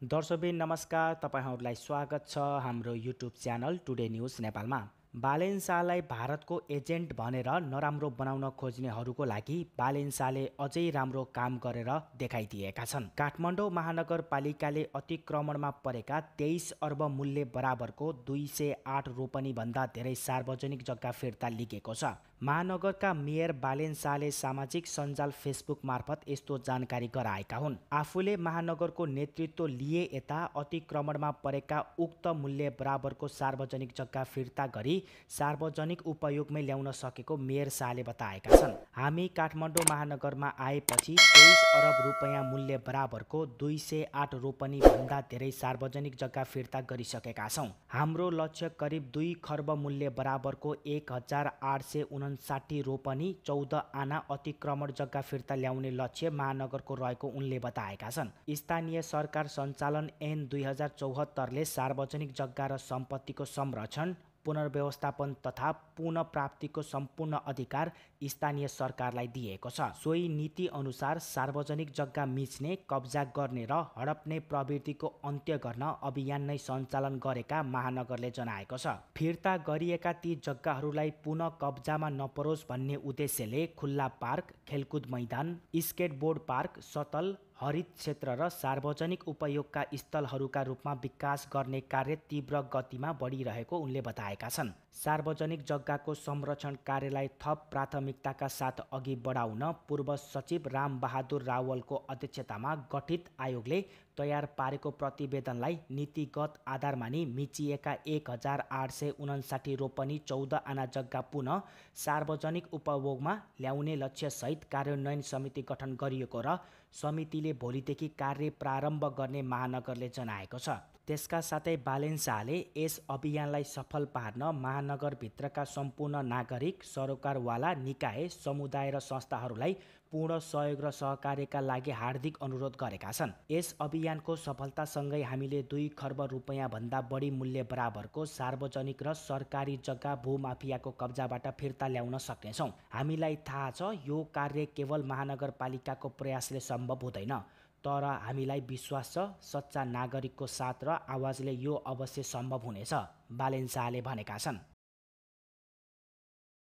दर्शकबिन नमस्कार, तपाईहरुलाई स्वागत छ हाम्रो युट्युब च्यानल टुडे न्यूज नेपालमा। बालेन शाहलाई भारतको एजेन्ट भनेर नराम्रो बनाउन खोज्नेहरूको लागि बालेन शाहले अझै राम्रो काम गरेर देखाइदिएका छन्। काठमाडौँ महानगरपालिकाले अतिक्रमणमा परेका 23 अर्ब मूल्य बराबरको 208 रोपनी भन्दा धेरै सार्वजनिक जग्गा फिर्ता लिएको छ। महानगरका मेयर बालेन शाहले सामाजिक सञ्जाल फेसबुक मार्फत यस्तो जानकारी गराएका हुन्। आफूले महानगरको नेतृत्व लिए यता अतिक्रमणमा परेका उक्त मूल्य बराबरको सार्वजनिक जग्गा फिर्ता गरी सार्वजनिक उपयोगमै ल्याउन सकेको मेयर शाहले बताएका छन्। हामी काठमाडौँ महानगरमा आएपछि 23 अरब रुपैयाँ मूल्य बराबरको 208 रोपनी भन्दा धेरै सार्वजनिक जग्गा फिर्ता गरिसकेका छौँ। हाम्रो लक्ष्य करिब 2 खर्ब मूल्य बराबरको 1859 रोपनी 14 आना अतिक्रमण जग्गा फिर्ता ल्याउने लक्ष्य महानगरको रहेको उनले बताएका छन्। स्थानीय सरकार सञ्चालन ऐन 2074 ले सार्वजनिक जग्गा र सम्पत्तिको संरक्षण, पुनर्व्यवस्थापन तथा पुनः प्राप्तिको सम्पूर्ण अधिकार स्थानीय सरकारलाई दिएको छ। सोही नीति अनुसार सार्वजनिक जग्गा मिच्ने, कब्जा गर्ने र हडप्ने प्रवृत्तिको अन्त्य गर्न अभियान नै सञ्चालन गरेका महानगरले जनाएको छ। फिर्ता गरिएका ती जग्गाहरूलाई पुनः कब्जामा नपरोस् भन्ने उद्देश्यले खुल्ला पार्क, खेलकुद मैदान, स्केटबोर्ड पार्क, सतल, हरित क्षेत्र र सार्वजनिक उपयोगका स्थलहरूका रूपमा विकास गर्ने कार्य तीव्र गतिमा बढिरहेको उनले बताएका छन्। सार्वजनिक जग्गाको संरक्षण कार्यलाई थप प्राथमिकताका साथ अघि बढाउन पूर्व सचिव राम बहादुर रावलको अध्यक्षतामा गठित आयोगले तयार पारेको प्रतिवेदनलाई नीतिगत आधार मानि मिचिएका 1859 रोपनी 14 आना जग्गा पुनः सार्वजनिक उपभोगमा ल्याउने लक्ष्यसहित कार्यान्वयन समिति गठन गरिएको र समितिले भोलिदेखि कार्य प्रारम्भ गर्ने महानगरले जनाएको छ। त्यसका साथै बालेन शाहले यस अभियानलाई सफल पार्न महानगरभित्रका सम्पूर्ण नागरिक, सरोकारवाला, निकाय, समुदाय र संस्थाहरूलाई पूर्ण सहयोग र सहकार्यका लागि हार्दिक अनुरोध गरेका छन्। यस अभियानको सफलतासँगै हामीले 2 खर्ब रुपैयाँ भन्दा बढी मूल्य बराबरको सार्वजनिक र सरकारी जग्गा भूमाफियाको कब्जाबाट फिर्ता ल्याउन सक्नेछौँ। हामीलाई थाहा छ यो कार्य केवल महानगरपालिकाको प्रयासले सम्भव हुँदैन, तर हामीलाई विश्वास छ सच्चा नागरिकको साथ र आवाजले यो अवश्य सम्भव हुनेछ, बालेन शाहले भनेका छन्।